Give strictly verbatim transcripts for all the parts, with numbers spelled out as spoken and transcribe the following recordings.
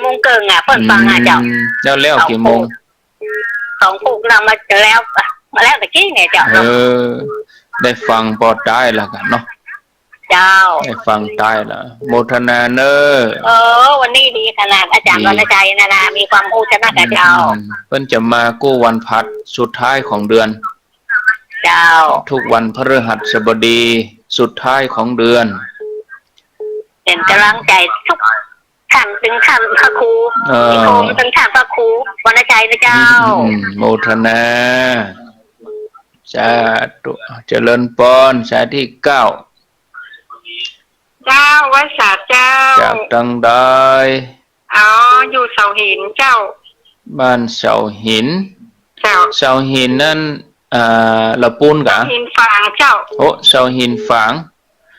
โมงเกิ่งอะ เปิ้นฟังอะเจ้า อืม แล้ว แล้วกี่โมง สองคู่ สองคู่ แล้วมาแล้ว มาแล้วตะกี้เนี่ยเจ้า เออ ได้ฟังปอต๊ายแล้วกั๋นเนาะ เจ้า ได้ฟังต๊ายแล้ว โมทนาเน่อ เออ วันนี้ดีขนาด อาจ๋ารย์ ดี วรรณชัยนะนะ มีความฮู้จะนักอะเจ้า อืม เปิ้นจะมากู้วันพฤหัสสุดท้ายของเดือน เจ้า ทุกวันพฤหัสบดีสุดท้ายของเดือน เป๋นก๋ำลังใจ๋ทุก ท่าน ตึงท่านพระครู เออ โยมตึงท่านพระครูวรรณชัยนะเจ้า อืม โมทนา สาธุ เจริญปอน สายตี้เก้า เจ้า ไหว้สาเจ้า จากตังใด อ๋อ อยู่เสาหินเจ้า บ้านเสาหิน เจ้า เสาหินนั้น อ่า ละปูนก๋า เสาหินฝางเจ้า โอ้ เสาหินฝาง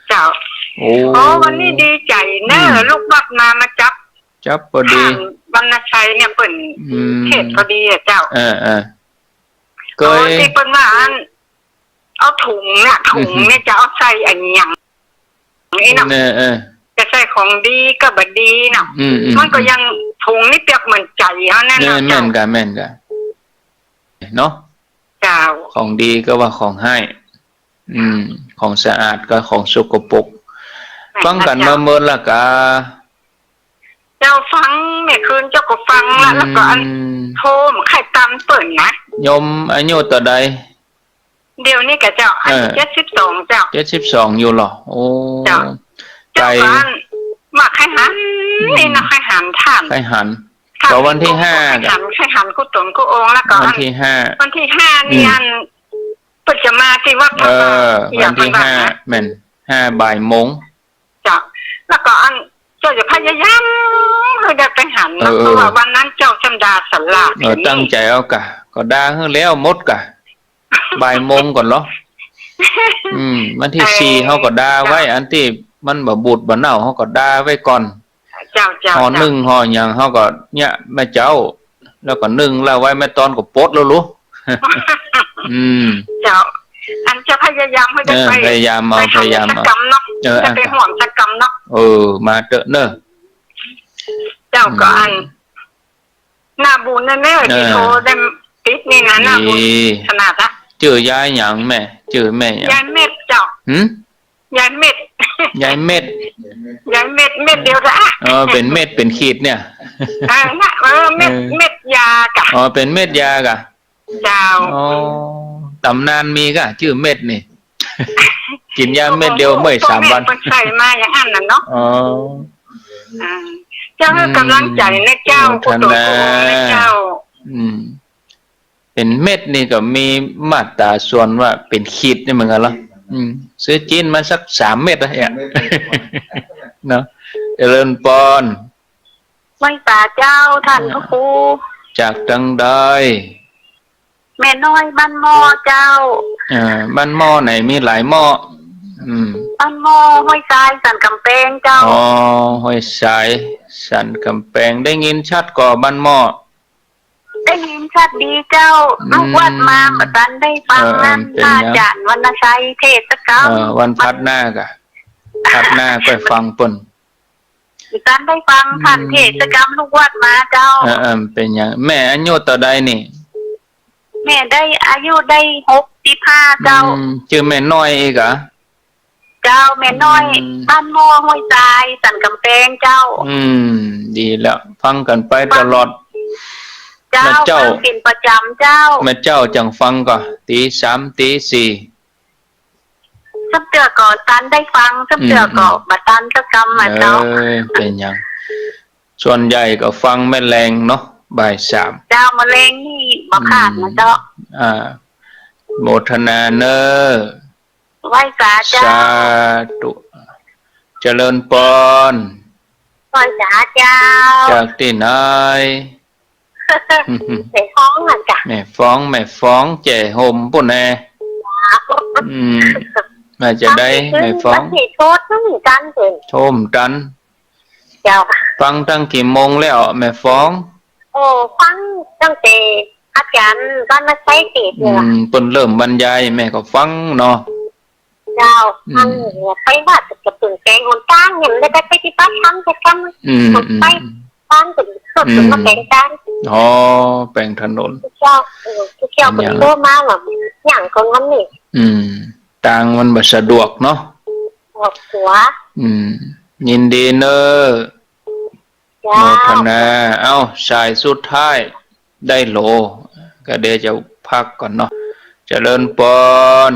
เจ้า โอ้ อ๋อ วันนี้ดีใจ๋เน่อ อืม ลูกวัดมา มาจับ จับปอดี ท่านวรรณชัยเนี่ยเปิ้น อืม เทศน์ปอดีอะเจ้า เออ เออ อ๋อ เกย ตี้เปิ้นว่าอัน เอาถุงน่ะ ถุงเนี่ย อืม จะเอาใส่อะหยัง ไอ้เนาะ เออ เออ จะใส่ของดีก็บ่ดีเนาะ อืม อืม มันก็ยัง ถุงนี่เปรียบเหมือนใจ๋เฮานั่นเนาะ แม่น เจ้า แม่นก่ะ แม่นก่ะ เนาะ เจ้า ของดีก็ว่าของฮ้าย อืม ของสะอาดก็ของสกปรก แม่น ฟังกั๋น เจ้า มาเมินละกา เจ้า ฟังเมื่อคืนเจ้าก็ฟังละ อืม แล้วก็อัน โทรมาใค่ต๋ามเปิ้นนะ โยมอายุเต้าใด เดี๋ยวนี้ก่ะเจ้า อายุ เออ เจ็ดสิบสองเจ้า เจ็ดสิบสองอยู่เหรอ โอ้ เจ้า เจ้า ไกล ก็อัน ว่าใค่หัน อืม นี่นะ ใค่หันท่าน ใค่หัน ท่าน ก็วันตี้ห้า ใค่หัน ใค่หันกู้ต๋นกู้องค์ แล้วก็อัน วันตี้ห้า วันตี้ห้านี่ อืม อัน เปิ้นจะมาตี้วัด เออ วัดตี้ วันตี้ห้า เปิ้นว่านะ แม่น ห้าบ่ายโมง เจ้า แล้วก็อัน เจ้าจะพยายามหื้อได้ไปหันนะ เออ เพราะว่าวันนั้นเจ้าจำดาสลาก เออ อยู่นี่ ตั้งใจ๋เอาก่ะ ก็ดาหื้อแล้วหมดก่ะ บ่ายโมงก่อนเหรอ อืม วันตี้สี่ เออ เฮาก็ดาไว้ เจ้า อันตี้มันบ่บูดบ่เน่า เฮาก็ดาไว้ก่อน เจ้า เจ้า ห่อนึ่ง เจ้า ห่อหยัง เฮาก็เนี่ย แม่เจ้า แล้วก็นึ่งแล้วไว้ แม่ตอนก็ปลดแล้วลูก อืม เจ้า อันจะพยายามหื้อได้ เออ ไป พยายามเอา ไปหัน พยายามเอา สักกำเนาะ เออ จะไป อ่ะ หอมสักกำเนาะ เออ มาเต๊อะเน่อ เจ้า อืม ก็อัน หน้าบุญนั่นเน่อ เออ ตี้โทรได้ติดนี่นะ หน้าบุญ ดี ขนาดอะ จื้อยายหยังแม่ จื้อแม่หยัง ยายเม็ดเจ้า หืม ยายเม็ด ยายเม็ด ยายเม็ด เม็ดเดียวละ เออ เป๋นเม็ดเป๋นขีดเนี่ย เออ นะ เออ เม็ด เออ เม็ดยาก่ะ อ๋อ เป๋นเม็ดยาก่ะ เจ้า อ๋อ ต๋ำนานมีก่ะ จื้อเม็ดนี่ กิ๋นยาเม็ดเดียวเมื่อยสามวัน พวกแม่เปิ้นใส่มาอย่างนั้นน่ะเนาะ อ๋อ อ่า เจ้าหื้อกำลังใจ๋นะเจ้า อืม กู้ต๋นกู้องค์นะเจ้า อืม เป๋นเม็ดนี่ก็มีมาตราส่วนว่าเป๋นขีดนี่เหมือนกั๋นเหรอ อืม ซื้อจีนมาสักสามเม็ดอะเนี่ย เนาะ เจริญปอน ไหว้สาเจ้า ท่านพระครู จากตังใด แม่น้อยบ้านหม้อเจ้า เอ่อ บ้านหม้อไหนมีหลายหม้อ อืม บ้านหม้อห้วยทรายสันก๋ำแปงเจ้า อ๋อ ห้วยทรายสันก๋ำแปง ได้ยินชัดก่อบ้านหม้อ ได้ยินชัดดีเจ้า อืม ลูกวัดมาบ่ตันได้ฟัง เออ เออ นั่น เป๋นหยัง อาจ๋ารย์วรรณชัยเทศน์สักกำ เออ วันพฤหัสหน้าก่ะ พฤหัสหน้าก่อยฟังเปิ้น บ่ตันได้ฟัง อืม ท่านเทศน์สักกำ ลูกวัดมาเจ้า เออ เออ เป๋นหยัง แม่อายุเต้าใดนี่ แม่ได้อายุได้หกสิบห้าเจ้า อืม จื้อแม่น้อยอีกอะ เจ้า แม่น้อย อืม บ้านหม้อห้วยทรายสันก๋ำแปงเจ้า อืม ดีแล้ว ฟังกั๋นไปตลอด ฟัง เจ้า แม่เจ้า ฟังเป๋นประจ๋ำเจ้า แม่เจ้าจั่งฟังก่อ ตี๋สามตี๋สี่ ซ้ำเตื้อก็ตันได้ฟัง ซ้ำเตื้อก็ อืม อืม บ่ตันสักกำอะเจ้า เออ เป๋นหยัง ส่วนใหญ่ก็ฟังแม่แลงเนาะ บ่ายสาม เจ้า แม่แลงนี่บ่ขาดนะเจ้า อืม อ่า โมทนาเน่อ ไหว้สาเจ้า สาธุ เจริญปอน ไหว้สาเจ้า จากตี้ไหน แม่ฟ้องนั่นก่ะ แม่ฟ้อง แม่ฟ้อง แจ้ห่มปู้นแน่ อืม มาจากใด แม่ฟ้อง โทษเหมือนกั๋นเจ้า โทษเหมือนกั๋น เจ้า ฟังตั้งกี่โมงแล้ว แม่ฟ้อง โอ้ ฟังตั้งแต่อาจ๋ารย์วรรณชัยเทศน์ อืม เปิ้นเริ่มบรรยาย แม่ก็ฟังเนาะ เจ้า อืม อันไปวัดจะเป๋นแปลงหนตาง ยังได้ไปปฏิบัติธรรมสักกำ อืม ไป อืม ตางเป๋น อืม มาแป๋งตาง อ๋อ แป๋งถนน ตุ๊เจ้า เออ ตุ๊เจ้า เป๋นหยัง เปิ้นโทรมาว่าหยังก่อนวันนี้ อืม ตางมันบ่สะดวกเนาะ ปวดหัว อืม ยินดีเน่อ เจ้า โมทนา เอ้า สายสุดท้าย ได้โหล ก็เดี๋ยวจะพักก่อนเนาะ เจริญปอน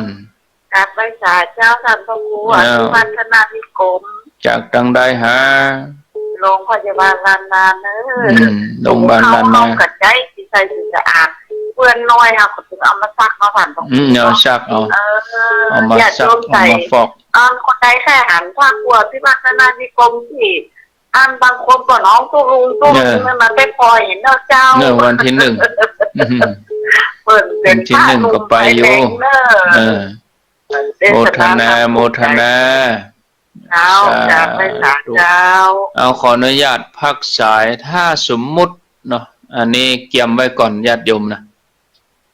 กราบไหว้สาเจ้าต้านพระครู อ้าว อภิวัฒนนิคม จากตางใดฮะ โรงพยาบาลล้านนาเน่อ อืม โรงพยาบาลล้านนา เข้าห้องกัดใจสิใส่สิสะอาด เปื้อนน้อยเฮาก็ต้องเอามาซักเนาะต้านพระครู อืม เอาซักเอา เออ เอามาซัก ญาติโยมใส่ เอามาฟอก อันคนใดใค่หันพระครูอภิวัฒนนิคมตี้ อันบางคนก็น้องตุ๊ลุงตุ๊ลุง เออ นั่นมาไปปล่อยเนาะเจ้า เน่อ วันตี้นึ่ง เปิ้นเป๋น วันตี้นึ่ง พระหนุ่ม ก็ไปอยู่ ไฟแดงเน่อ เออ เออ โมทนา โมทนา เจ้า สาธุ กราบไหว้สาเจ้า เอา ขออนุญาตพักสาย ถ้าสมมุติเนาะ อันนี้เกียมไว้ก่อนญาติโยมนะ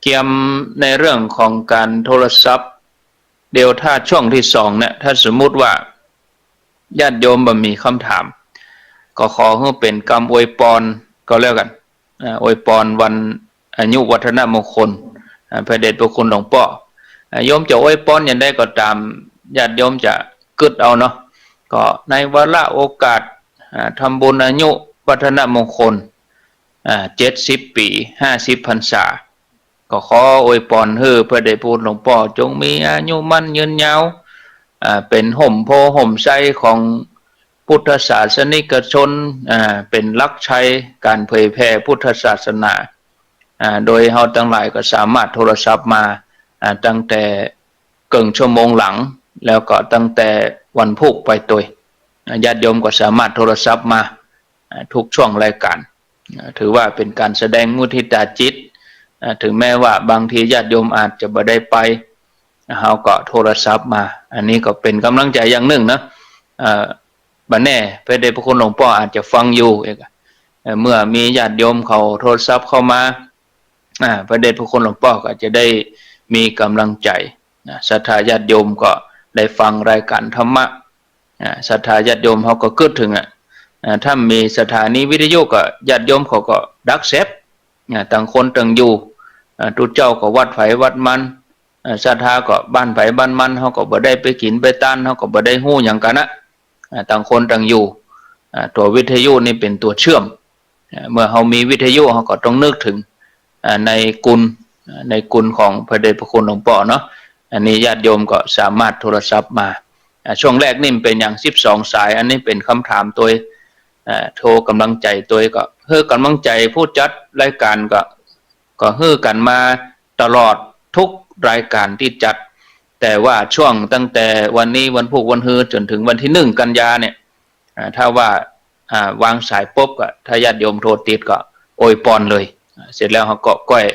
เกียมในเรื่องของการโทรศัพท์ เดี๋ยวถ้าช่วงที่สองเนี่ย ถ้าสมมุติว่าญาติโยมบ่มีคำถาม ก็ขอหื้อเป๋นกำอวยปอนก็แล้วกั๋น อ่า อวยปอนวันอายุวัฒนมงคล อ่า พระเดชพระคุณหลวงป้อ อ่า โยมจะอวยปอนอย่างใดก็ต๋าม ญาติโยมจะกึ๊ดเอาเนาะ ก็ในวาระโอกาส อ่า ทำบุญอายุวัฒนมงคล อ่า เจ็ดสิบปี๋ ห้าสิบพรรษา ก็ขออวยปอนหื้อพระเดชพระคุณหลวงป้อจงมีอายุมั่นยืนยาว อ่า เป๋นฮ่มโพธิ์ฮ่มไทรของพุทธศาสนิกชน อ่า เป๋นหลักชัยก๋านเผยแผ่พุทธศาสนา อ่า โดยเฮาตังหลายก็สามารถโทรศัพท์มา อ่า ตั้งแต่เกิ่งชั่วโมงหลัง แล้วก็ตั้งแต่วันพูกไปตวย อ่า ญาติโยมก็สามารถโทรศัพท์มา อ่า ทุกช่วงรายก๋าน อ่า ถือว่าเป๋นก๋านแสดงมุทิตาจิต อ่า ถึงแม้ว่าบางทีญาติโยมอาจจะบ่ได้ไป เฮาก็โทรศัพท์มา อันนี้ก็เป๋นก๋ำลังใจ๋อย่างนึ่งนะ เอ่อ บ่แน่ พระเดชพระคุณหลวงป้ออาจจะฟังอยู่ เอ่อ เมื่อมีญาติโยมเขาโทรศัพท์เข้ามา อ่า พระเดชพระคุณหลวงป้อก็จะได้มีก๋ำลังใจ๋ นะ ศรัทธาญาติโยมก็ได้ฟังรายก๋านธรรมะ อ่า ศรัทธาญาติโยมเฮาก็กึ๊ดเถิงอะ อ่า ถ้ามีสถานีวิทยุก็ญาติโยมเขาก็ดักแซบ อ่า ต่างคนต่างอยู่ อ่า ตุ๊เจ้าก็วัดใผวัดมัน อ่า ศรัทธาก็บ้านใผบ้านมัน เฮาก็บ่ได้ไปกิ๋นไปต้าน เฮาก็บ่ได้ฮู้หยังกั๋นนะ อ่า ต่างคนต่างอยู่ อ่า ตั๋ววิทยุนี่เป๋นตั๋วเชื่อม อ่า เมื่อเฮามีวิทยุ เฮาก็ต้องนึกเถิง อ่า ในกุณ อ่า ในกุณของพระเดชพระคุณหลวงป้อเนาะ อันนี้ญาติโยมก็สามารถโทรศัพท์มา อ่า ช่วงแรกนี่มันเป๋นอย่างสิบสองสาย อันนี้เป๋นกำถามตวย อ่า โทรก๋ำลังใจ๋ตวย ก็หื้อก๋ำลังใจ๋ผู้จัดรายก๋านก็ ก็หื้อกั๋นมาตลอดทุกรายก๋านตี้จัด แต่ว่าช่วงตั้งแต่วันนี้วันพูกวันฮือจ๋นเถิงวันตี้นึ่งกันยาเนี่ย อ่า ถ้าว่า อ่า วางสายปุ๊บก็ ถ้าญาติโยมโทรติดก็อวยปอนเลย อ่า เสร็จแล้วเฮาก็ก้อย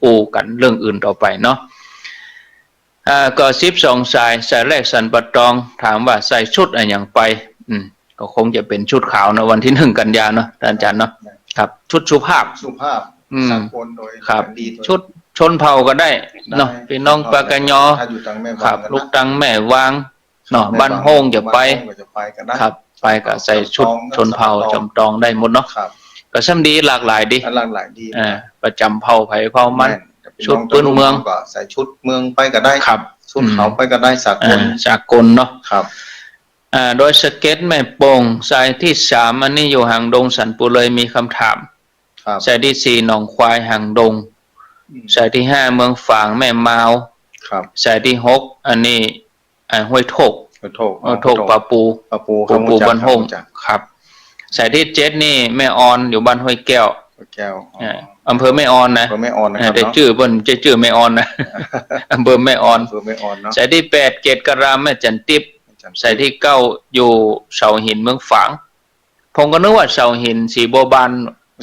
อู้กั๋นเรื่องอื่นต่อไปเนาะ อ่า ก็สิบสองสาย สายแรกสันป่าตอง ถามว่าใส่ชุดอะหยังไป อืม ก็คงจะเป๋นชุดขาวเนาะ วันตี้นึ่งกันยาเนาะ ต้านอาจ๋ารย์เนาะ ครับ ชุดสุภาพ สุภาพ อืม สากลโดย ครับ ดีโดย ชุดชนเผ่าก็ได้ ได้ เนาะ พี่น้อง ชนเผ่า ปากะยอ ถ้าอยู่ตางแม่วาง ครับ นะ ลูกตางแม่วาง เนาะ บ้านโฮ่งจะไป บ้านโฮ่งก็จะไปก็ได้ ครับ ไปก็ใส่ชุดชนเผ่า จอมตอง จอมตองได้หมดเนาะ ครับ ก็ซ้ำดี หลากหลายดี หลากหลายดี อ่า ประจ๋ำเผ่าใผเผ่ามัน แม่น ชุดพื้นเมือง ก็ใส่ชุดเมืองไปก็ได้ ครับ ชุดเขา อืม ไปก็ได้ สากล อ่า สากลเนาะ ครับ อ่า ดอยสะเก็ดแม่โป่ง สายตี้สาม อันนี้อยู่หางดงสันปู่เลย มีกำถาม ครับ สายตี้สี่ หนองควายหางดง อืม สายตี้ห้า เมืองฝางแม่มาว ครับ สายตี้หก อันนี้ อ่า ห้วยโทก ห้วยโทก ห้วยโทก อ๋อ ป่าปู ป่าปู ป่าปู ครับ บ้านโฮ่ง รู้จัก ครับ สายตี้เจ็ดนี่แม่ออน อยู่บ้านห้วยแก้ว ห้วยแก้ว อ๋อ อ่า อำเภอแม่ออนนะ อำเภอแม่ออนนะครับ อ่า แต่ เนาะ จื้อเปิ้น จื้อ จื้อแม่ออนนะ อำเภอแม่ออน อำเภอแม่ออนเนาะ สายตี้แปด เกตการามแม่จันติบ แม่จันติบ สายตี้เก้า อยู่เสาหินเมืองฝาง ผมก็นึกว่าเสาหินสีบัวบาน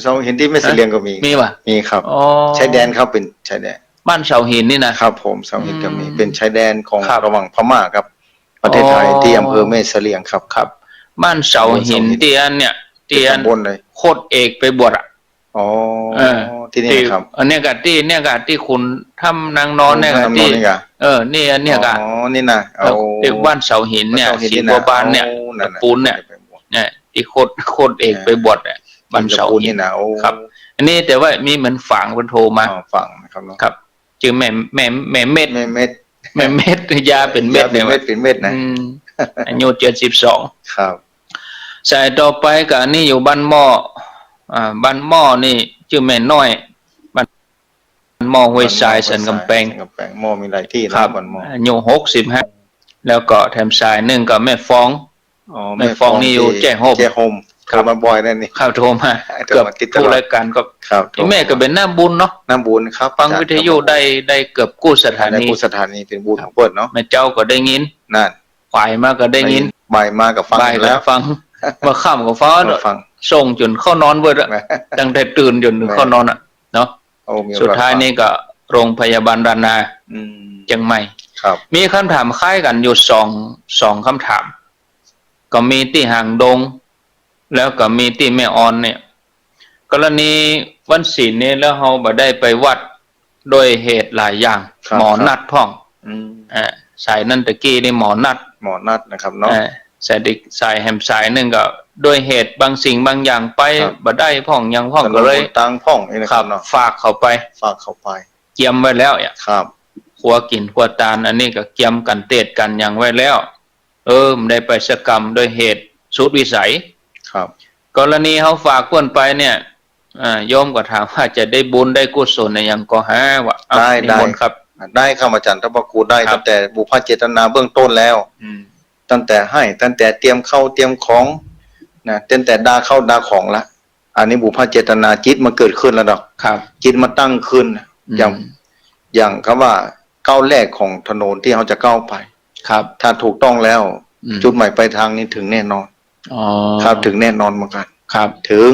เสาหินตี้แม่เสลียงก็มี มีปะ มีครับ อ๋อ ชายแดนครับ เป๋นชายแดน บ้านเสาหินนี่นะ ครับผม เสาหินก็มี อืม เป๋นชายแดนของ ครับ ระหว่างพม่ากับประเทศไทย อ๋อ ตี้อำเภอแม่เสลียงครับ ครับ บ้านเสาหิน เสาหิน ตี้อันเนี่ย ตี้อัน ตี้ตำบลเลย โคตรเอกไปบวชอะ อ๋อ เออ ตี้นี่นะครับ ตี้ อันเนี้ยกะตี้ เนี่ยกะตี้ขุนถ้ำนางนอนเนี่ยกะ ขุนถ้ำนางนอน ตี้ นี่กะ เออ นี่อันเนี้ยกะ อ๋อ นี่นะ เออ เอา ตี้บ้านเสาหินเนี่ย บ้านเสาหิน สีบัวบานเนี่ย นี่นะ โอ้ นั่นน่ะ ตะปูนเนี่ย ไปบวช เนี่ย ตี้โคตร โคตรเอกไปบวชเนี่ย วันเสาร์ วันเสาร์นี่นะ โอ้ ครับ อันนี้แต่ว่ามีเหมือนฝางเปิ้นโทรมา อ๋อ ฝางนะครับเนาะ ครับ จื้อแม่ แม่ แม่เม็ด แม่เม็ด แม่เม็ด ยาเป๋นเม็ด ยาเป๋นเม็ด เนี่ย เป๋นเม็ดนะ อืม อายุเจ็ดสิบสอง ครับ สายต่อไปก็อันนี้อยู่บ้านหม้อ อ่า บ้านหม้อนี่จื้อแม่น้อย บ้านหม้อห้วยทราย บ้านหม้อห้วยทราย สันกำแปง สันกำแปง หม้อมีหลายตี้นะ ครับ บ้านหม้อ อายุหกสิบห้า แล้วก็แถมสายนึ่งก็แม่ฟอง อ๋อ แม่ฟอง แม่ฟองนี่อยู่แจ้ห่ม แจ้ห่ม ครับ โทรมาบ่อยนะนี่ ครับ โทรมา โทรมา เกือบ ติดตลอด ทุกรายการก็ ครับ โทรมา แม่ก็เป๋นน้ำบุญเนาะ น้ำบุญครับ ฟัง อาจ๋ารย์ วิทยุ น้ำบุญ ได้ ได้เกือบกู้สถานี ได้กู้สถานี เป๋นบุญของเปิ้นเนาะ แม่เจ้าก็ได้ยิน นั่น บ่ายมาก็ได้ยิน ได้ยิน บ่ายมาก็ฟัง บ่ายก็ แล้ว ฟัง เมื่อค่ำก็ฟัง ก็ฟัง ส่งจ๋นเข้านอนเวิดอะ แม่ ตั้งแต่ตื่นจ๋นเถิง แม่ เข้านอนอะเนาะ โอ้ มี สุดท้าย โทรศัพท์ นี่ก็โรงพยาบาลรานา อืม เจียงใหม่ ครับ มีกำถามคล้ายกั๋นอยู่สอง สองกำถาม ก็มีตี้หางดง แล้วก็มีตี้แม่ออนเนี่ย กรณีวันศีลนี่แล้วเฮาบ่ได้ไปวัดด้วยเหตุหลายอย่าง ครับ หมอนัดพ่อง อืม อ่า สายนั้นตะกี้นี่หมอนัด หมอนัดนะครับเนาะ อ่า สายดิก สายแหมสายนึ่งก็ด้วยเหตุบางสิ่งบางอย่างไป ครับ บ่ได้พ่องหยังพ่อง ถนน ก็เลย หนตางพ่องนี่นะครับ ครับ เนาะ ฝากเขาไป ฝากเขาไป เตรียมไว้แล้วอะ ครับ ครัวกิ๋นครัวตาน อันนี้ก็เตรียมกั๋นเตศกั๋นหยังไว้แล้ว เออ บ่ได้ไปสักกำด้วยเหตุสุดวิสัย ครับ กรณีเฮาฝากเปิ้นไปเนี่ย อ่า โยมก็ถามว่าจะได้บุญได้กุศลอะหยังก่อฮะ ว่า เอ้า ได้ นิมนต์ครับ ได้ ได้ครับอาจ๋ารย์ ถ้าว่ากูได้ ครับ ตั้งแต่บุพเจตนาเบื้องต้นแล้ว อืม ตั้งแต่หื้อ ตั้งแต่เตรียมข้าวเตรียมของนะ ตั้งแต่ดาข้าวดาของละ อันนี้บุพเจตนาจิตมันเกิดขึ้นแล้วดอก ครับ จิตมันตั้งขึ้น อืม อย่าง อย่างกำว่าก้าวแรกของถนนตี้เฮาจะก้าวไป ครับ ถ้าถูกต้องแล้ว อืม จุดหมายปลายทางนี่เถิงแน่นอน อ๋อ ครับ เถิงแน่นอนเหมือนกั๋น ครับ เถิง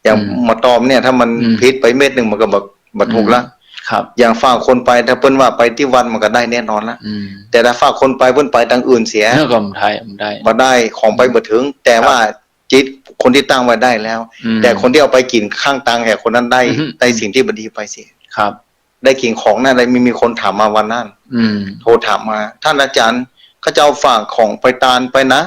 อย่าง อืม มาตอมเนี่ย ถ้ามัน อืม ผิดไปเม็ดนึ่งมันก็บ่ บ่ถูกละ อืม ครับ อย่างฝากคนไป ถ้าเปิ้นว่าไปตี้วัดมันก็ได้แน่นอนละ อืม แต่ถ้าฝากคนไปเปิ้นไปตางอื่นเสีย เออ ก็บ่ได้ บ่ได้ บ่ได้ ของไป อืม บ่เถิง แต่ ครับ ว่าจิตคนตี้ตั้งไว้ได้แล้ว อืม แต่คนตี้เอาไปกิ๋นข้างตางแห่คนนั้นได้ อืม ได้สิ่งตี้บ่ดีไปเสีย ครับ ได้กิ๋นของนั้น ได้มี มีคนถามมาวันนั้น อืม โทรถามมา "ท่านอาจ๋ารย์ ข้าเจ้าฝากของไปตานไปนะ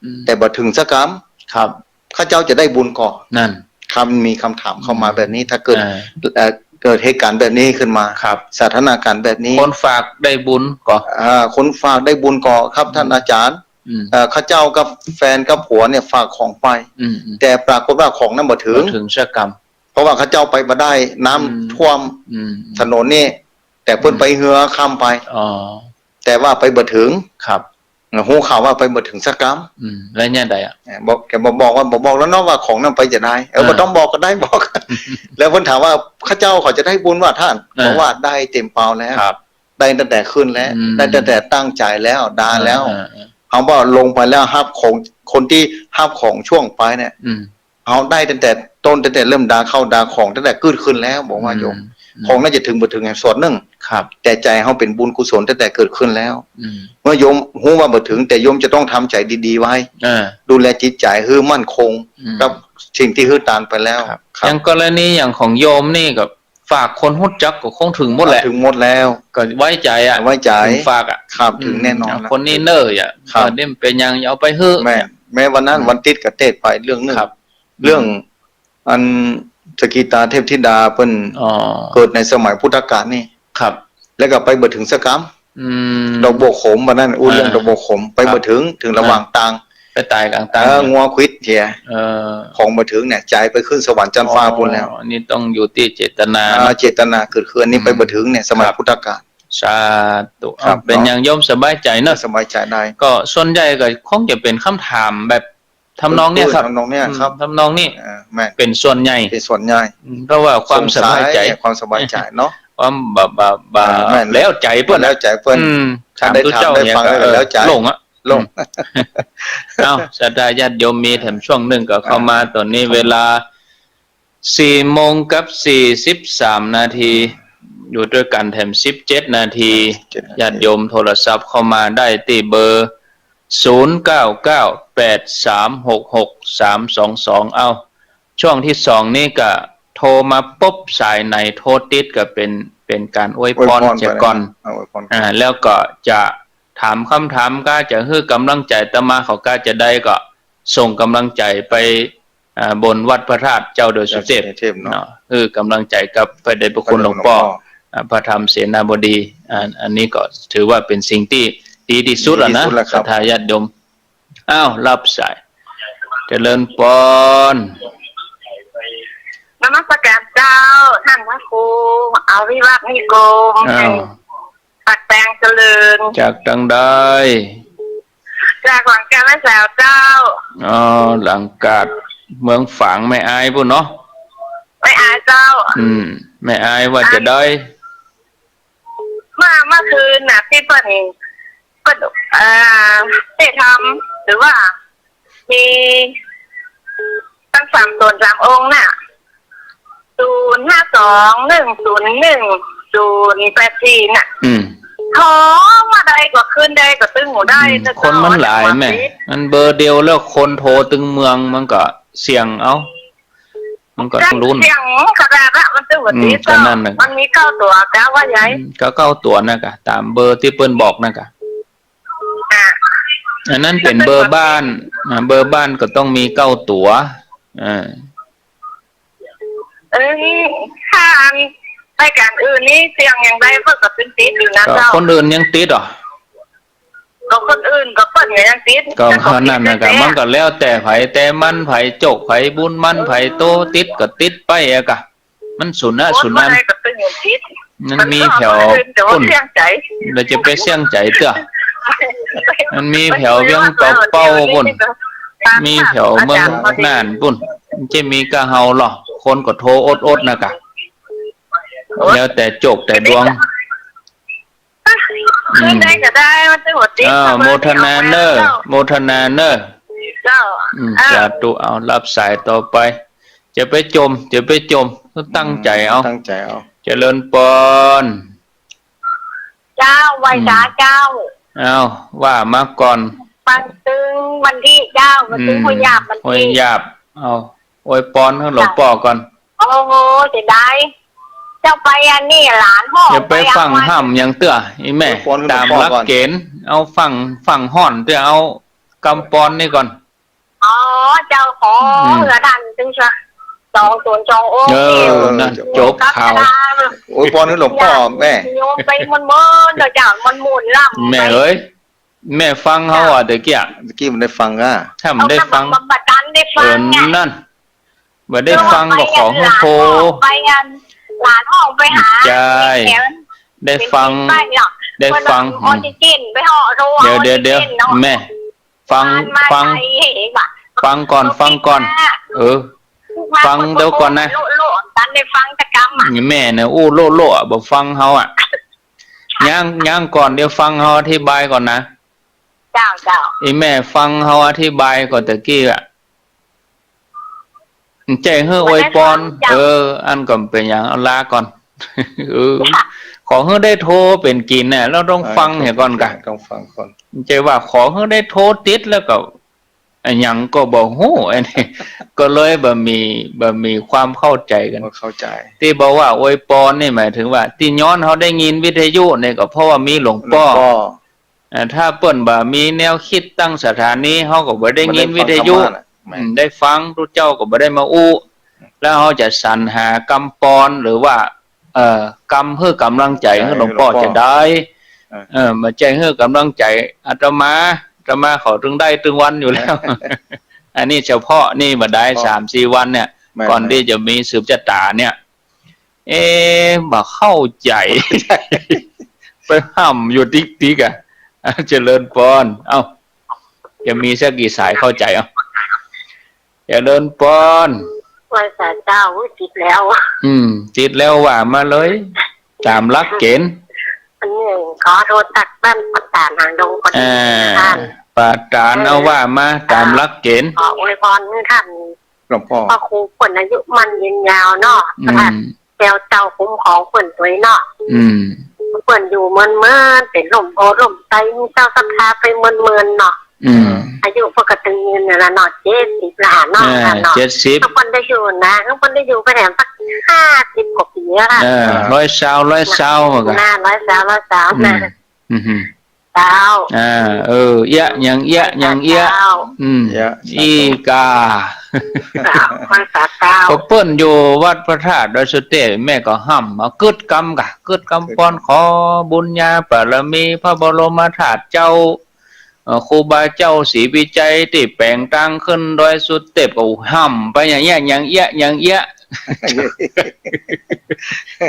อืม แต่บ่เถิงสักกำ ครับ ข้าเจ้าจะได้บุญก่อ" นั่น ครับ มีกำถามเข้ามา อืม แบบนี้ ถ้าเกิด อ่า เอ่อ เกิดเหตุก๋ารณ์แบบนี้ขึ้นมา ครับ สถานก๋ารณ์แบบนี้ คนฝากได้บุญก่อ อ่า คนฝากได้บุญก่อครับ อืม ท่านอาจ๋ารย์ อืม เอ่อ ข้าเจ้ากับแฟนกับผัวเนี่ยฝากของไป อืม อืม แต่ปรากฏว่าของนั้นบ่เถิง บ่เถิงสักกำ เพราะว่าข้าเจ้าไปบ่ได้ น้ำ อืม ท่วม อืม อืม ถนนนี่ แต่เปิ้น อืม ไปเฮือข้ามไป อ๋อ แต่ว่าไปบ่เถิง ครับ ฮู้ข่าวว่าไปบ่เถิงสักกำ อืม แล้วแนวใดอะ เอ่อ บอก แกบอก บอกว่า บอก บอกแล้วเนาะว่าของนั้นไปจะได้ เออ อ่า บ่ต้องบอกก็ได้ บอก แล้วเปิ้นถามว่า "ข้าเจ้าเขาจะได้บุญบ่ท่าน" อ่า บอกว่า "ได้เต็มเปาแล้ว ครับ ได้ตั้งแต่ขึ้นแล้ว อืม ได้ตั้งแต่ตั้งใจ๋แล้ว ดาแล้ว" อ่า อ่า อ่า เฮาว่าลงไปแล้วฮับของ คนตี้ฮับของช่วงไปเนี่ย อืม เฮาได้ตั้งแต่ต้น ตั้งแต่เริ่มดาข้าวดาของ ตั้งแต่กึ๊ดขึ้นแล้ว บอกว่า อืม โยม อืม ของนั้นจะเถิงบ่เถิงอย่างส่วนนึ่ง ครับ แต่ใจ๋เฮาเป๋นบุญกุศลตั้งแต่เกิดขึ้นแล้ว อืม เมื่อโยมฮู้ว่าบ่เถิง แต่โยมจะต้องทำใจ๋ดีๆ ไว้ อ่า ดูแลจิตใจ๋หื้อมั่นคง อืม กับสิ่งตี้หื้อตานไปแล้ว ครับ ครับ อย่างกรณีอย่างของโยมนี่ก็ ฝากคนฮู้จักก็คงเถิงหมดแหละ เถิงหมดแล้ว ก็ไว้ใจ๋อะ ไว้ใจ๋ เถิงฝากอะ ครับ เถิงแน่นอน อืม คนนี้เน่ออะ ครับ เออ นี่มันเป๋นหยัง อย่าเอาไปหื้อ แม่น แม้วันนั้น อืม วันติ๊ดก็เตศน์ไปเรื่องนึ่ง ครับ เรื่อง อืม อันสกิตาเทพธิดาเปิ้น อ๋อ เกิดในสมัยพุทธกาลนี่ ครับ แล้วก็ไปบ่เถิงสักกำ อืม ดอกบัวขมวันนั้น อู้ อ่า เรื่องดอกบัวขม ไป ครับ บ่เถิง เถิงระหว่างตาง ไปต๋ายก๋างตาง เออ งัวขวิดเหีย เออ ของบ่เถิงเนี่ย ใจ๋ไปขึ้นสวรรค์จั๊นฟ้าปู๊นแล้ว อ๋อ นี่ต้องอยู่ตี้เจตนา อ่า เจตนาเกิดขึ้น อันนี้ อืม ไปบ่เถิงเนี่ย สมัย ครับ พุทธกาล สาธุ ครับ เป๋นหยัง โยมสบายใจ๋เนาะ สบายใจ๋ได้ ก็ส่วนใหญ่ก็คงจะเป๋นกำถามแบบทำนองเนี้ยครับ ทำนองเนี้ยครับ อืม ทำนองนี้ เออ แม่น เป๋นส่วนใหญ่ เป๋นส่วนใหญ่ อืม เพราะว่าความสบายใจ๋ สงสัย ความสบายใจ๋เนาะ ความบ่ บ่ บ่ เออ แม่น แล้วใจ๋เปิ้น แล้วใจ๋เปิ้น อืม ถ้าได้ถาม ถามตุ๊เจ้า ได้ฟัง เนี่ยก็ แล้วก็แล้วใจ๋ เออ โล่งอะ โล่ง อืม เอ้า ศรัทธาญาติโยมมีแถมช่วงนึ่งก็เข้ามา อ่า ต๋อนนี้ ครับ เวลาสี่โมงกับสี่สิบสามนาที อยู่ตวยกั๋นแถมสิบเจ็ดนาที สิบเจ็ดนาที ญาติโยมโทรศัพท์เข้ามาได้ตี้เบอร์ ศูนย์เก้าเก้า แปดสามหกหก สามสองสอง เอ้า ช่วงตี้สองนี้ก็โทรมาปุ๊บ สายไหนโทรติดก็เป๋น เป๋นก๋านอวยพร อวยพร เสียก่อน ไปนะ เอาอวยพร อ่า แล้วก็จะถามกำถาม ก้าจะหื้อก๋ำลังใจ๋อาตมา เขาก้าจะได้ก็ส่งก๋ำลังใจ๋ไป อ่า บนวัดพระธาตุเจ้าดอยสุเทพ เจ้าดอยสุเทพเนาะ เนาะ เออ กำลังใจ๋กับพระเดชพระคุณหลวงป้อ พระเดชพระคุณหลวงป้อ อ่า พระธรรมเสนาบดี อ่า อันนี้ก็ถือว่าเป๋นสิ่งตี้ดีตี้สุดแล้วนะ ดีตี้สุดแล้วครับ ศรัทธาญาติโยม อ้าว รับสาย เจริญปอน นมัสการเจ้า ต้านพระครู อวิวัฒน์นิคม อ้าว แห่งปากแปงเจริญ จากตางใด จากหลังกาดแม่สาวเจ้า อ๋อ หลังกาด เมืองฝางแม่อายปู้นเนาะ แม่อายเจ้า อืม แม่อายว่าจะใด เมื่อ เมื่อคืนน่ะ ตี้เปิ้น เปิ้น เอ่อ เทศน์ธรรม หรือว่า มีตั้งสามต๋นสามองค์น่ะ ศูนย์ห้าสอง หนึ่งศูนย์หนึ่ง ศูนย์แปดสี่ น่ะ อืม โทรมาได้ก็ขึ้นได้ก็ตึงหูได้ อืม แล้วก็ คนมันหลายแม่ มันเบอร์เดียวแล้วคนโทรตึงเมืองมันก็เสี่ยงเอา มันก็ต้องลุ้น เสี่ยงขนาดละ มันตึงหัว อืม ตี้ ก็นั่นน่ะ มันมีเก้าตั๋วกะว่าใหญ่ อืม ก็เก้าตั๋วน่ะกะ ต๋ามเบอร์ตี้เปิ้นบอกน่ะกะ อ่ะ อันนั้นเป๋นเบอร์บ้าน อ่ะ เบอร์บ้านก็ต้องมีเก้าตั๋ว อ่า เออ ถ้าอันรายก๋านอื่นนี่เสี่ยงอย่างใดเปิ้นก็ตึงติดอยู่นะ ก็ เจ้า คนอื่นยังติดเหรอ ก็คนอื่นก็เปิ้นก็ยังติด ก็ ก็ เท่านั้นน่ะกะ มันก็แล้วแต่ใผแต่มัน ใผโจก ใผบุญมัน ใผโต ติดก็ติดไปอะกะ มันสุนนะ สุนนะ มันบ่ได้ก็ตึงติด มันมีแถว มันก็บ่ได้ แต่ว่า ปุ้น เสี่ยงใจ๋ เดี๋ยวจะไปเสี่ยงใจ๋เตื้อ มันมีแถวเวียงเต๋าเป้าปุ้น มีแถวเมืองน่านปุ้น มันจะมีก้าเฮาหรอ คนก็โทรอดๆ น่ะกะ แล้วแต่โจกแต่ดวง อืม ขึ้นได้ก็ได้ มันจะหัวติด อ่า โมทนาเน่อ เจ้า โมทนาเน่อ เจ้า อืม อ่า สาธุ เอา รับสายต่อไป จะไปจม จะไปจม ต้องตั้งใจ๋เอา อืม ตั้งใจ๋เอา เจริญปอน เจ้า ไหว้สาเจ้า อืม เอา ว่ามาก่อน มาตึงวันตี้เจ้า มาตึง อืม ห้วยหยาบวันตี้ ห้วยหยาบ เอา อวยปอนหื้อหลวงป้อก่อน โอ้โห เสียดาย เจ้าไปอันนี้หลานฮ้อง อย่าไปฟั่งห้ำหยังเตื้อ อีแม่ อวยปอนหื้อหลวงป้อก่อน ต๋ามหลักเก๋ณฑ์ เอาฟั่ง ฟั่งฮ้อนเตื้อ เอากำปอนนี่ก่อน อ๋อ เจ้า ขอ อืม เหือต้านตึงชะ สองศูนย์สอง โอ้ เออ นั่น จบข่าว อวยปอนหื้อหลวงป้อแม่ โยมไปม่วนๆ เจ้า ม่วนๆ ล่ำ แม่เอ๋ย แม่ฟังเฮาอ่ะ ตะกี้อะ ตะกี้บ่ได้ฟังอ่ะ ถ้าบ่ได้ฟัง เอา บ่ตันได้ฟัง เออ ไง นั่น บ่ได้ฟังก็ขอหื้อโทร ไปอัน หลานฮ้องไปหา ใช่ แถว ได้ฟัง ได้ฟัง เปิ้นว่าออกซิเจน ไปฮ้องโทร เดี๋ยว เดี๋ยว เดี๋ยว ออกซิเจนเนาะ แม่ ฟัง มา ฟัง ไกลเหงว่ะ ฟังก่อน ฟังก่อน เออ มา ฟังเดี๋ยวก่อนนะ โละๆ ตันได้ฟังตะกำอ่ะ แม่น่ะ อู้โละๆ อ่ะ บ่ฟังเฮาอ่ะ ยัง ยังก่อน เดี๋ยวฟังเฮาอธิบายก่อนนะ เจ้า เจ้า อีแม่ฟังเฮาอธิบายก่อนตะกี้อะ ใจ้หื้ออวยปอน เออ อันก็บ่เป๋นหยัง เอาลาก่อน เออ ขอหื้อได้โทรเป๋นกิ๋นน่ะ เฮาต้องฟังเหียก่อนกะ ต้องฟังก่อน ใจ้ว่าขอหื้อได้โทรติดแล้วก็ อะหยังก็บ่ฮู้ อันนี้ ก็เลยบ่มี บ่มีความเข้าใจ๋กั๋น บ่เข้าใจ๋ ตี้บอกว่าอวยปอนนี่หมายถึงว่า ตี้ย้อนเฮาได้ยินวิทยุนี่ก็เพราะว่ามีหลวงป้อ หลวงป้อ อ่า ถ้าเปิ้นบ่มีแนวกึ๊ดตั้งสถานี เฮาก็บ่ได้ยินวิทยุ บ่ได้ฟังธรรมะน่ะ แม่น อืม ได้ฟังตุ๊เจ้าก็บ่ได้มาอู้ แล้วเฮาจะสรรหากำปอนหรือว่า เอ่อ กำหื้อกำลังใจ๋หื้อหลวงป้อ ใจ๋หื้อหลวงป้อ จะได้ เออ เออ มาใจ้หื้อกำลังใจ๋อาตมา อาตมาเขาตึงได้ตึงวันอยู่แล้ว อันนี้เฉพาะนี่บ่ได้ เฉพาะ สามสี่วันเนี่ย แม่น ก่อนตี้จะมีสืบจะต๋าเนี่ย เอ๊ะ บ่เข้าใจ๋ ไปห้ำอยู่ติ๊กๆ อ่ะ อ่ะ เจริญปอน เอ้า จะมีสักกี่สายเข้าใจ๋ เอ้า เจริญปอน ไหว้สาเจ้า อุ๊ย ติดแล้ว อืม ติดแล้วว่ามาเลย ต๋ามหลักเก๋ณฑ์ อันนี้ขอโทษตักบ้านประธานหางดงพอดี อ่า ท่าน ประธาน เอาว่ามา ต๋ามหลักเก๋ณฑ์ ขออวยปอนหื้อท่าน หลวงป้อ พระครูเปิ้นอายุมั่นยืนยาวเนาะ อืม แก้วเจ้าคุ้มครองเปิ้นตวยเนาะ อืม เปิ้นอยู่เมินๆ เป๋นร่มโพธิ์ร่มไทร มีเจ้าศรัทธาไปเมินๆ เนาะ อืม อายุเปิ้นก็ตึงยืนน่ะละเนาะ เจ็ดสิบละเนาะ อ่า เนาะ เจ็ดสิบ ถ้าเปิ้นได้อยู่นะ ถ้าเปิ้นได้อยู่ไปแถมสักห้าสิบกว่าปี๋อะค่ะ เออ ร้อยซาว ร้อยซาว ว่ากั๋น น่ะ ร้อยซาว ร้อยซาว อืม น่ะ อืม เอ เจ้า อ่า เออ เอี้ยะ หยังเอี้ยะ หยังเอี้ยะ เจ้า อืม เอี้ยะ อีกา เจ้า ไหว้สาเจ้า ก็เปิ้นอยู่วัดพระธาตุดอยสุเตพ แม่ก็ฮ่ำ เอากึ๊ดกำก่ะ กึ๊ดกำปอน ขอบุญญาบารมีพระบรมธาตุเจ้า เอ่อ ครูบาเจ้าศรีวิชัยตี้แป๋งตางขึ้นดอยสุเตพ ก็ฮ่ำไปอย่างเอี้ยะ อย่างเอี้ยะ อย่างเอี้ยะ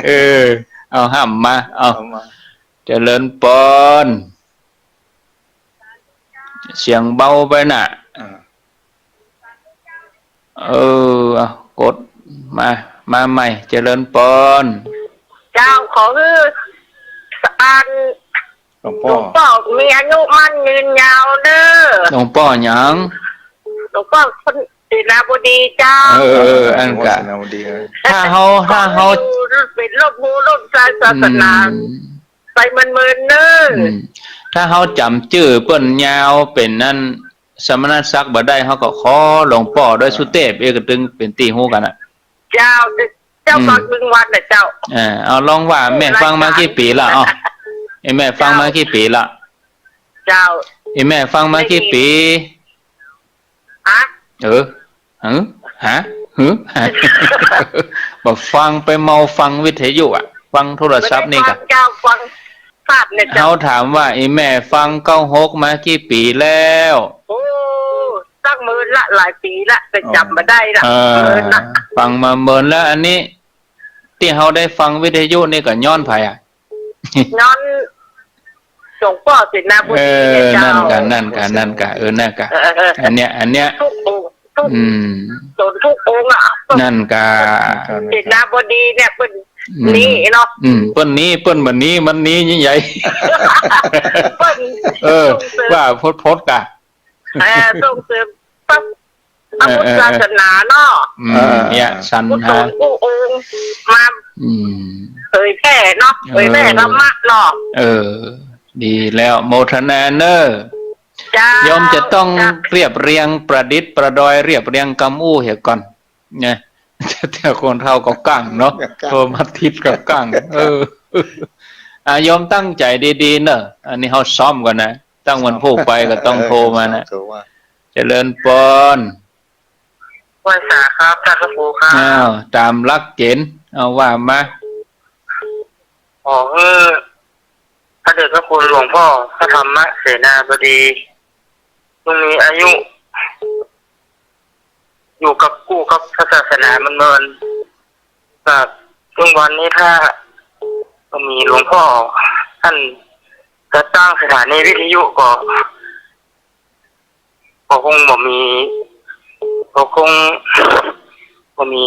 เออ เอาฮ่ำมา เอา เอามา เจริญปอน เสียงเบาไปน่ะ อ่า เออ เอา กดมา มาใหม่ เจริญปอน เจ้า ขอหื้ออัน หลวงป้อ หลวงป้อมีอายุมั่นยืนยาวเน่อ หลวงป้อหยัง หลวงป้อเสนาบดีเจ้า เออ เออ อันกะ หลวงป้อเสนาบดี เออ ถ้าเฮา ถ้าเฮา เป๋นร่มโพธิ์ร่มไทรศาสนา อืม ไปเมินๆ เน่อ อืม ถ้าเฮาจ๋ำจื้อเปิ้นยาวเป๋นนั้น สมณศักดิ์บ่ได้ เฮาก็ขอหลวงป้อดอยสุเตพ เอกตึงเป๋นตี้ฮู้กั๋นน่ะ เจ้า เจ้า อืม ก็วิงวอนน่ะเจ้า เออ เอาลองว่าแม่ฟังมากี่ปี๋ละ เอา ไอ้แม่ฟังมากี่ปี๋ละ เจ้า ไอ้แม่ฟังมากี่ปี๋ ฮะ เออ หือ ฮะ หือ ฮะ บ่ฟัง ไปเมาฟังวิทยุอะ ฟังโทรศัพท์นี่ก่ะ บ่ได้ฟังเจ้า ฟังภาพเนี่ยเจ้า เฮาถามว่า อีแม่ฟังเก้าหกมากี่ปี๋แล้ว โอ้ ตั้งเมินละ หลายปี๋ละ แต่จ๋ำบ่ได้ละ เออ เมินละ ฟังมาเมินแล้ว อันนี้ ตี้เฮาได้ฟังวิทยุนี่ก็ย้อนใผอะ ย้อนหลวงป้อเสนาบดี เออ เนี่ยเจ้า นั่นก่ะ นั่นก่ะ นั่นก่ะ เออ นั่นก่ะ เออ เออ อันเนี้ย อันเนี้ย ทุกองค์ ทุก อืม สนทุกองค์อะ นั่นก่ะ เสนาบดีเนี่ยเปิ้น อืม หนีเนาะ อืม เปิ้นหนี เปิ้นบ่หนี มันหนียิ่งใหญ่ เปิ้น เออ ส่งเสริม ว่าพดๆ ก่ะ เออ ส่งเสริมพระ พระพุทธศาสนาเนาะ เออ เออ อืม เออ เนี่ย สรรหา กู้ต๋นกู้องค์มา อืม เผยแผ่เนาะ เออ เผยแผ่ธรรมะเนาะ เออ ดีแล้ว โมทนาเน่อ เจ้า โยมจะต้อง เจ้า เรียบเรียงประดิษฐ์ประดอย เรียบเรียงกำอู้เหียก่อน เนี่ย แต่คนเฒ่าก็ก้างเนาะ ก้าง โทรมาติดก็ก้าง เออ อ่ะ โยมตั้งใจ๋ดีๆ เน่อ อันนี้เฮาซ้อมก่อนนะ ตั้งวันพูกไปก็ต้องโทรมานะ เออ โทรมา เจริญปอน ไหว้สาครับ ต้านพระครูครับ อ้าว ต๋ามหลักเก๋ณฑ์ เอาว่ามา ขอหื้อพระเดชพระคุณหลวงป้อพระธรรมเสนาบดี จงมีอายุ อยู่กับกู้กับพระศาสนาเมินๆ ครับ ซึ่งวันนี้ถ้าบ่มีหลวงป้อต้านจัดตั้งสถานีวิทยุก็ ก็คงบ่มี ก็คงบ่มี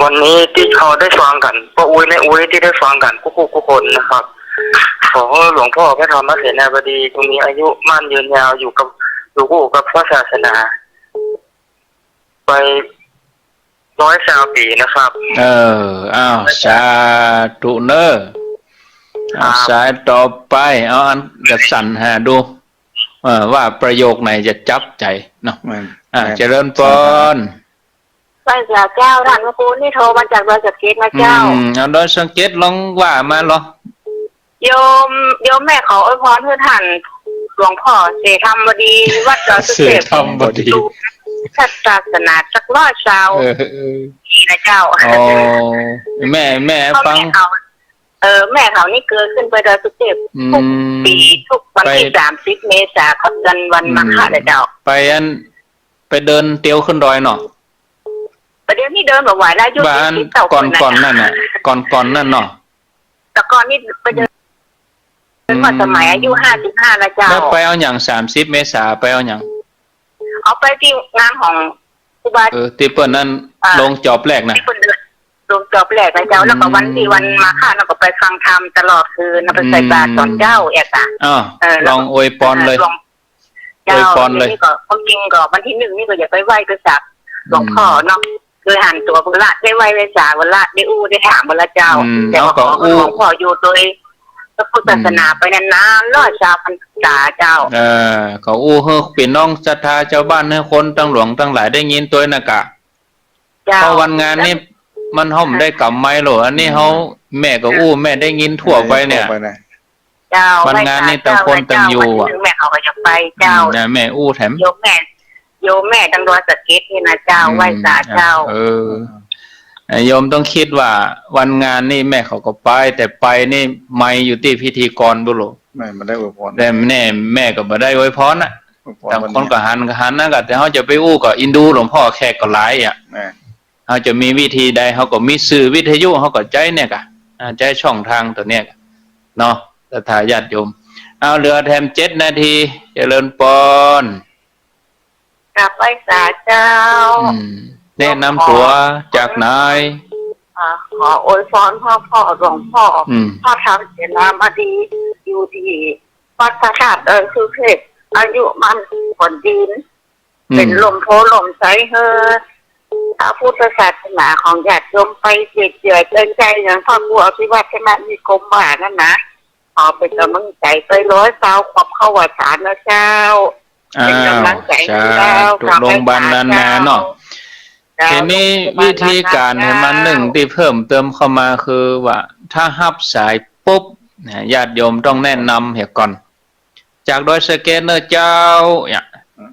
วันนี้ตี้เฮาได้ฟังกั๋น ป้ออุ๊ยแม่อุ๊ยตี้ได้ฟังกั๋นกู้ๆ กู้คนนะครับ ขอหื้อหลวงป้อพระธรรมเสนาบดีจงมีอายุมั่นยืนยาวอยู่กับ อยู่กู้กับพระศาสนา ไปร้อยซาวปี๋นะครับ เออ อ้าว สาธุเน่อ ครับ อ้าว สายต่อไป เอาอันกระสันหาดู เออ ว่าประโยคไหนจะจับใจ๋เนาะ แม่น อ่า แม่น เจริญปอน ไหว้สาเจ้า ต้านพระครู นี่โทรมาจากดอยสะเก็ดนะเจ้า อืม เอาดอยสะเก็ดลองว่ามาลอ โยม โยมแม่ขออวยพรหื้อต้านหลวงป้อเสนาบดี วัดดอยสุเทพ เสนาบดี พุทธศาสนาสักร้อยซาว เออ เออ นะเจ้า อ๋อ แม่ แม่ฟัง เออ แม่เขานี่เกยขึ้นไปดอยสุเทพ อืม ทุกปี๋ ทุกวันตี้ ไป สามสิบเมษา ก็เป๋นวันมาฆะ อืม นะเจ้า ไปอัน ไปเดินเตียวขึ้นดอยเนาะ ประเดี๋ยวนี้เดินบ่ไหวแล้ว อายุ บ้าน สี่สิบเก้า ก่อน ปี๋นะ ก่อนนั่นน่ะ ก่อน ก่อนนั่นเนาะ แต่ก่อนนี่ไปเดิน อืม เมื่อสมัยอายุห้าสิบห้าแล้วเจ้า แล้วไปเอาหยัง สามสิบเมษา ไปเอาหยัง เอาไปตี้งานของครูบา เออ ตี้เปิ้นนั่น อ่า ลงจอบแรกนะ ตี้เปิ้นเดินลงจอบแรกนะเจ้า อืม แล้วก็วันตี้วันมาฆะ แล้วก็ไปฟังธรรมตลอดคืน แล้วไปใส่บาตรต๋อนเจ๊า อืม เอี้ยก่ะ อ้าว เออ ลองอวยปอนเลย เออ ลอง เจ้า อวยปอนเลย นี่ก็ ความจริงก็วันตี้นึ่งนี่ก็อยากไปไหว้ไปสักหลวงป้อเนาะ อืม โดยหันตั๋วพุ้นละ ได้ไหว้ได้สาพุ้นละ ได้อู้ได้ถามพุ้นละเจ้า อืม แต่ว่า เอาก็ ขอหื้ออู้ หลวงป้ออยู่โดยพระพุทธศาสนา อืม ไปนานๆ ร้อยซาวพรรษาเจ้า เออ ก็อู้หื้อปี้น้องศรัทธาจาวบ้าน หื้อคนตังหลวงตังหลายได้ยินตวยนะก่ะ เจ้า เพราะวันงานนี่ แล้ว มันเฮาบ่ได้ก๋ำไมค์หรอก อันนี้ อืม เฮา แม่ก็อู้ แม่ได้ยินทั่วไปเนี่ย ทั่วไปนะ เจ้า วันงานนี่ ไหว้สา ต่างคน เจ้า ต่างอยู่ เจ้า อะ วันที่หนึ่งแม่เขาก็จะไป เจ้า อืม นะ แม่อู้แถม โยมแม่ โยมแม่ตังดอยสะเก็ดนี่นะเจ้า อืม ไหว้สาเจ้า เออ อ่ะ โยมต้องกึ๊ดว่าวันงานนี่แม่เขาก็ไป แต่ไปนี่ไมค์อยู่ตี้พิธีกรบุโร แม่บ่ได้อวยพร แต่แม่ แม่ก็บ่ได้อวยพรน่ะ อวยพร ต่างคนก็หันก็หันนะ ก็แต่เฮาจะไปอู้ก็อินดูหลวงป้อแขกก็หลายอะ แม่ เฮาจะมีวิธีใด เฮาก็มีสื่อวิทยุ เฮาก็ใจ๊เนี่ยกะ อ่า ใจ๊ช่องตางตั๋วเนี่ยกะ เนาะ ศรัทธาญาติโยม เอา เหลือแถมเจ็ดนาที เจริญปอน กราบไหว้สาเจ้า อืม แนะนำตั๋ว จากไหน อ่า ขออวยพรพ่อ พ่อหลวงป้อ อืม พระธรรมเสนาบดี อยู่ตี้วัดพระธาตุดอยสุเทพ อายุมั่นขวัญยืน อืม เป๋นฮ่มโพธิ์ฮ่มไทรหื้อพระพุทธศาสนาของญาติโยมไปเจื้อๆ ใจ๊ๆ อย่างพระครูอภิวัฒนนิคมว่านั่นนะ ขอเป๋นก๋ำลังใจ๋ไปร้อยซาวขวบเข้าพรรษานะเจ้า อ้าว เป๋นก๋ำลังใจ๋หื้อเจ้า สาธุ โรงพยาบาลล้านนาเนาะ เจ้า ทีนี้วิธีก๋านหื้อมันนึ่งตี้เพิ่มเติมเข้ามาคือว่า ถ้าฮับสายปุ๊บนะ ญาติโยมต้องแนะนำเหียก่อน จากดอยสะเก็ดเน่อเจ้า เนี่ย อืม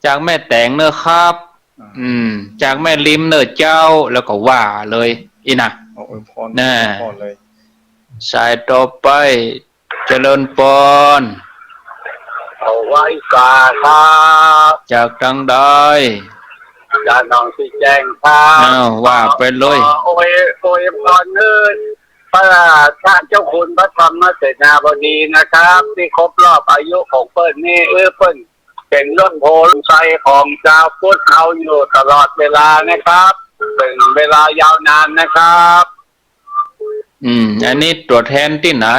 จากแม่แตงเน่อครับ อืม อืม จากแม่ริมเน่อเจ้า แล้วก็ว่าเลย อี้นะ เอาอวยพร น่ะ อวยพรเลย สายต่อไป เจริญปอน เอาไหว้สาครับ จากตางใด จากหนองสีแจ้งครับ อ้าว ว่าไปเลย ขออวย อวยพรหื้อ พระราชาเจ้าคุณพระธรรมเสนาบดีนะครับ ตี้ครบรอบอายุของเปิ้นนี่ เออ เปิ้นเป๋นฮ่มโพธิ์ฮ่มไทรของจาวพุทธเฮาอยู่ตลอดเวลานะครับ เป๋นเวลายาวนานนะครับ อืม อันนี้ตั๋วแทนตี้ไหน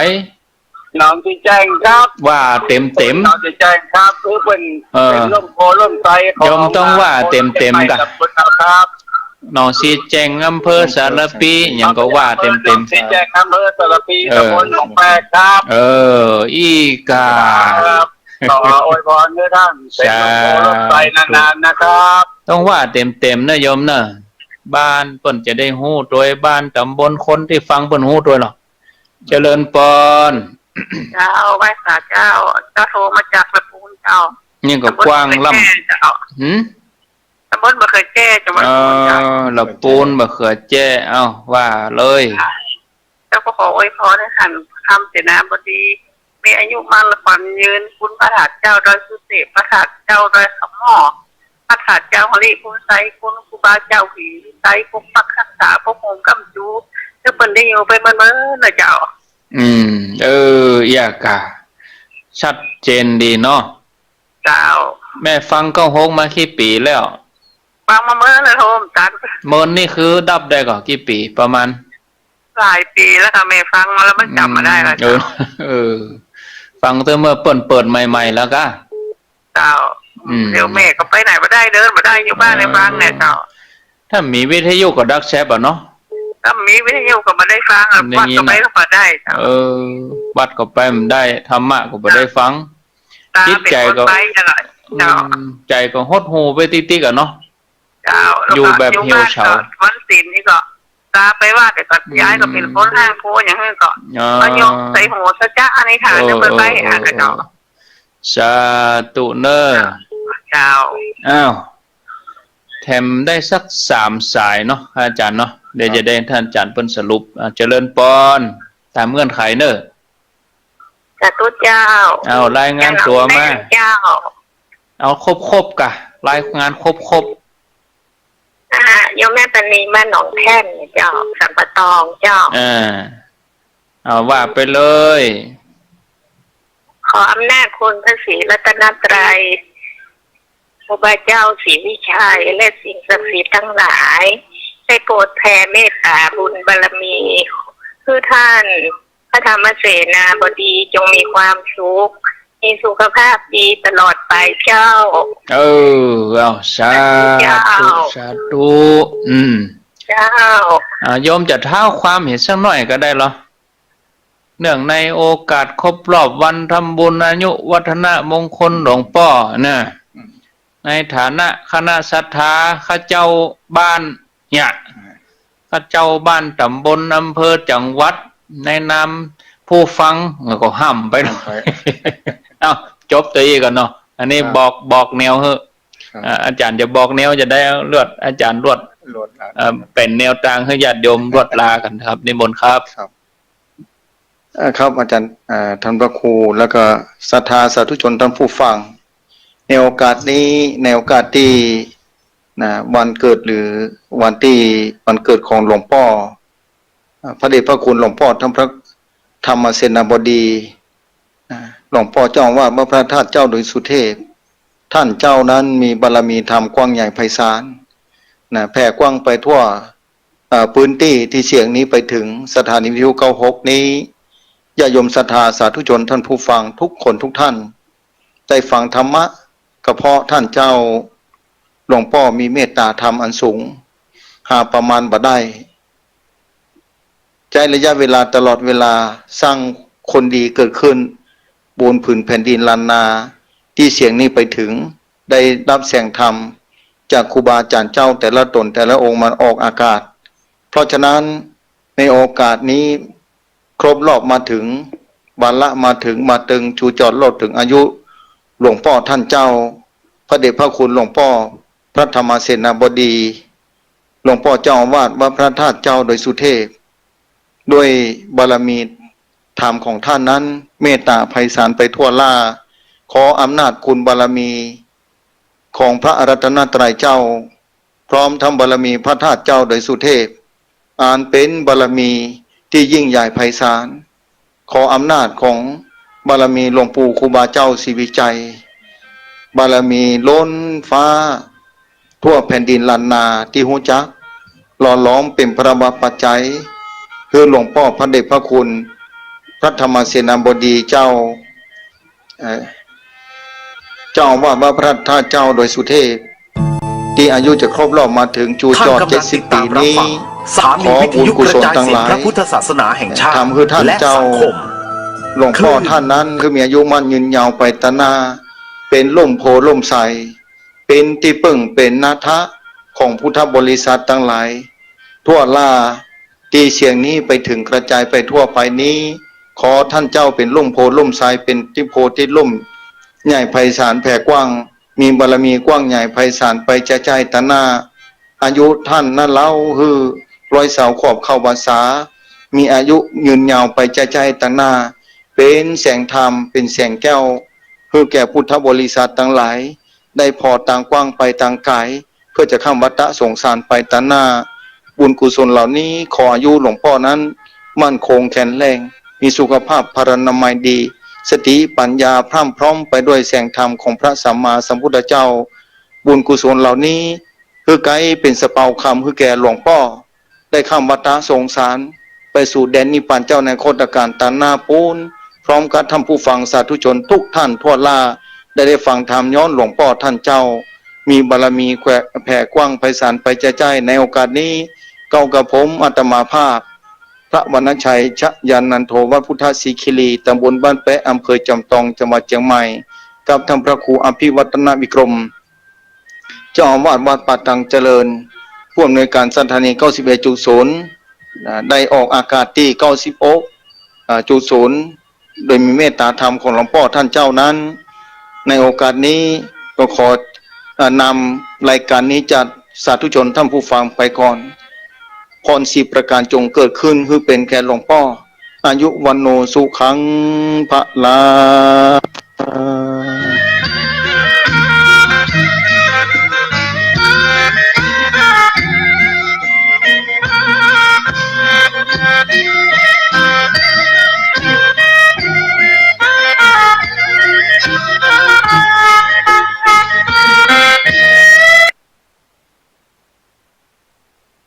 หนองสีแจ้งครับ ว่าเต็มๆ หนองสีแจ้งครับ คือเปิ้น เออ เป๋นฮ่มโพธิ์ฮ่มไทรของ โยมต้องว่าเต็มๆ กะ จาวพุทธเฮาครับ หนองสีแจ้ง อำเภอสารภี หยังก็ว่าเต็มๆ หนองสีแจ้ง อำเภอสารภี เออ ตำบลหนองแปกครับ เออ อี้กา ครับ ขออวยพรหื้อต้าน เป๋นฮ่มโพธิ์ฮ่มไทรนานๆ นะครับ ต้องว่าเต็มๆ เน่อโยมเน่อ บ้านเปิ้นจะได้ฮู้ตวย บ้านตำบล คนตี้ฟังเปิ้นฮู้ตวยหรอก เจริญปอน เจ้า ไหว้สาเจ้า เจ้า โทรมาจากละปูนเจ้า นี่ก็กว้างล้ำ ตำบลบ่เขือแจ้เจ้า หืม ตำบลบ่เขือแจ้ จังหวัดละปูนเจ้า เออ ละปูน บ่เขือแจ้ เอ้า ว่าเลย เจ้า ก็ขออวยพรหื้อต้านพระธรรมเสนาบดี มีอายุมั่นขวัญยืน คุณพระธาตุเจ้าดอยสุเทพ พระธาตุเจ้าดอยสะหม้อ พระธาตุเจ้าหริภุญไชย คุณครูบาเจ้าหริภุญไชย ปกปักรักษา ปกโฮมค้ำจู หื้อเปิ้นได้อยู่ไปเมินๆ เน่อเจ้า อืม เออ อี้กา ชัดเจนดีเนาะ เจ้า แม่ฟังเก้าหกมากี่ปี๋แล้ว ฟังมาเมินแล้ว โทรตัด เมินนี่คือดับได้ก่อกี่ปี๋ ประมาณ หลายปี๋แล้วค่ะ แม่ฟังมาแล้วมันจ๋ำบ่ได้แล้ว อืม เออ เจ้า เออ ฟังตั้งเมื่อเปิ้นเปิดใหม่ๆ แล้วกะ เจ้า อืม เดี๋ยวแม่ก็ไปไหนบ่ได้ เดินบ่ได้ อยู่บ้านในบ้านเนี่ยเจ้า ถ้ามีวิทยุก็ดักแซบอะเนาะ ถ้ามีวิทยุก็บ่ได้ฟังอะ อย่างนี้นะ วัดก็ไปก็บ่ได้เจ้า เออ วัดก็ไปบ่ได้ ธรรมะก็บ่ได้ฟัง ตา จิตใจ๋ก็ เป๋นคนไปตลอดเจ้า อืม ใจ๋ก็หดหู่ไปติ๊กๆ อะเนาะ เจ้า อยู่แบบเหี่ยวเฉา แล้วก็อยู่บ้านก็วันศีลนี่ก็ ตาไปวัดแต่ก็ อืม ยายก็เป๋นคนห้างโพธิ์อย่างนั้นก็ อ๋อ ก็ยกใส่หัวสัจจะอธิษฐาน เออ เปิ้นไป เออ อ่ะ เออ เจ้า เออ สาธุเน่อ เจ้า อ้าว แถมได้สักสามสายเนาะ อาจ๋ารย์เนาะ เดี๋ยว ครับ จะได้ต้านอาจ๋ารย์เปิ้นสรุป อ่ะ เจริญปอน ต๋ามเงื่อนไขเน่อ สาธุเจ้า เอา รายงานตั๋วมา เจ้า เอาครบๆ ก่ะ รายงานครบๆ อ่า โยมแม่ปานี บ้านหนองแท่นเจ้า สันป่าตองเจ้า อ่า เอา ว่าไปเลย ขออำนาจคุณพระศรีรัตนตรัย ครูบาเจ้าศรีวิชัย และสิ่งศักดิ์สิทธิ์ทั้งหลาย ได้โปรดแผ่เมตตาบุญบารมี หื้อต้านพระธรรมเสนาบดีจงมีความสุข มีสุขภาพดีตลอดไปเจ้า เออ เอา สาธุ สาธุเจ้า สาธุ อืม เจ้า อ่า โยมจะเท้าความเหียสักหน่อยก็ได้เหรอ เนื่องในโอกาสครบรอบวันทำบุญอายุวัฒนมงคลหลวงป้อนะ อืม ในฐานะคณะศรัทธา ข้าเจ้าบ้านเนี่ย อืม ข้าเจ้าบ้าน ต๋ำบล อำเภอ จังหวัด ในนาม ผู้ฟัง แล้วก็ห้ามไปหน่อย ห้ามไป เอ้า จบตรงนี้ก่อนเนาะ อันนี้ ครับ บอก บอกแนวเหอะ ครับ อ่า อาจ๋ารย์จะบอกแนวจะใด ลวด อาจ๋ารย์ลวด ลวดลา เอ่อ เป๋นแนวตางหื้อญาติโยมลวดลากั๋นครับ นิมนต์ครับ ครับ เอ่อ ครับ อาจ๋ารย์ เอ่อ ต้านพระครู แล้วก็ศรัทธาสาธุชนต้านผู้ฟัง ในโอกาสนี้ ในโอกาสตี้ นะ วันเกิดหรือวันตี้ วันเกิดของหลวงป้อ อ่า พระเดชพระคุณหลวงป้อธรรม พระธรรมเสนาบดี อ่า หลวงป้อเจ้าอาวาสวัดพระธาตุเจ้าดอยสุเทพ ท่านเจ้านั้นมีบารมีธรรมกว้างใหญ่ไพศาล นะ แผ่กว้างไปทั่ว อ่า พื้นตี้ตี้เสียงนี้ไปเถิง สถานีวิทยุเก้าหกนี้ ญาติโยมศรัทธาสาธุชนต้านผู้ฟังทุกคนทุกท่าน ได้ฟังธรรมะ ก็เพราะท่านเจ้าหลวงป้อมีเมตตาธรรมอันสูง หาประมาณบ่ได้ ใจ๊ระยะเวลาตลอดเวลาสร้างคนดีเกิดขึ้นบนผืนแผ่นดินล้านนา ตี้เสียงนี้ไปเถิง ได้ฮับแสงธรรมจากครูบาอาจ๋ารย์เจ้าแต่ละต๋นแต่ละองค์มาออกอากาศ เพราะฉะนั้นในโอกาสนี้ครบรอบมาเถิง วาระมาเถิง มาเถิง ชูจอดรอดเถิงอายุหลวงป้อท่านเจ้า พระเดชพระคุณหลวงป้อพระธรรมเสนาบดี หลวงป้อเจ้าอาวาสวัดพระธาตุเจ้าดอยสุเทพ ด้วยบารมีธรรมของท่านนั้นเมตตาไพศาลไปทั่วล้า ขออำนาจคุณบารมีของพระรัตนตรัยเจ้า พร้อมทั้งบารมีพระธาตุเจ้าดอยสุเทพ อันเป๋นบารมีตี้ยิ่งใหญ่ไพศาล ขออำนาจของบารมีหลวงปู่ครูบาเจ้าศรีวิชัย บารมีล้นฟ้า ทั่วแผ่นดินล้านนาตี้ฮู้จัก หล่อหลอมเป๋นพระวปัจจัย หื้อหลวงป้อพระเดชพระคุณ พระธรรมเสนาบดีเจ้า เอ่อ เจ้าอาวาสวัดพระธาตุเจ้าดอยสุเทพ ตี้อายุจะครบรอบมาเถิงจูจอด เจ็ดสิบปี๋นี้ ขอบุญกุศลตังหลาย ทำหื้อท่านเจ้า หลวงป้อท่านนั้น หื้อมีอายุมั่นยืนยาวไปตางหน้า เป๋นล่มโพธิ์ล่มไทร เป๋นตี้เปิ้งเป๋นนาถะของพุทธบริษัทตังหลาย ทั่วล้า ตี้เสียงนี้ไปเถิงกระจายไปทั่วไปนี้ ขอท่านเจ้าเป๋นล่มโพธิ์ล่มไทร เป๋นตี้โพธิ์ตี้ล่มใหญ่ไพศาลแผ่กว้าง มีบารมีกว้างใหญ่ไพศาลไปจาใจ้ตางหน้า อายุท่านนั้นเล่าหื้อร้อยสาวขวบเข้าพรรษา มีอายุยืนยาวไปจาใจ้ตางหน้า เป๋นแสงธรรม เป๋นแสงแก้ว หื้อแก่พุทธบริษัทตังหลาย ได้ผ่อตากว้างไปตางก๋าย เปื้อจะข้ามวัฏสงสารไปตางหน้า บุญกุศลเหล่านี้ขออายุหลวงป้อนั้นมั่นคงแข็งแรง มีสุขภาพพรรณนามัยดี สติปัญญาพร่ำพร้อมไปด้วยแสงธรรมของพระสัมมาสัมพุทธเจ้า บุญกุศลเหล่านี้หื้อไกลเป๋นสะเปาคำหื้อแก่หลวงป้อ ได้ข้ามวัฏสงสาร ไปสู่แดนนิพพานเจ้าในคตกาลตางหน้าปู้น พร้อมกับท่านผู้ฟังสาธุชนทุกท่านทั่วล้า ได้ได้ฟังธรรมย้อนหลวงป้อท่านเจ้า มีบารมีแผ่กว้างไพศาลไปจาใจ้ ในโอกาสนี้ เก้ากระผมอาตมาภาพ พระวรรณชัย ชยานันโท วัดพุทธสิขิลี ตำบลบ้านแป๊ะ อำเภอจอมตอง จังหวัดเชียงใหม่ กับท่านพระครูอภิวัฒนวิกรม เจ้าอาวาสวัดป่าตังเจริญ ผู้อำนวยการสถานีเก้าสิบเอ็ดจุดศูนย์ อ่า ได้ออกอากาศตี้เก้าสิบหกจุดศูนย์ โดยมีเมตตาธรรมของหลวงป้อท่านเจ้านั้น ในโอกาสนี้ก็ขอ อ่า นำรายการนี้จากสาธุชนท่านผู้ฟังไปก่อน พรสี่ประการจงเกิดขึ้นหื้อเป๋นแก่หลวงป้อ อายุวัณโณสุขังพลัง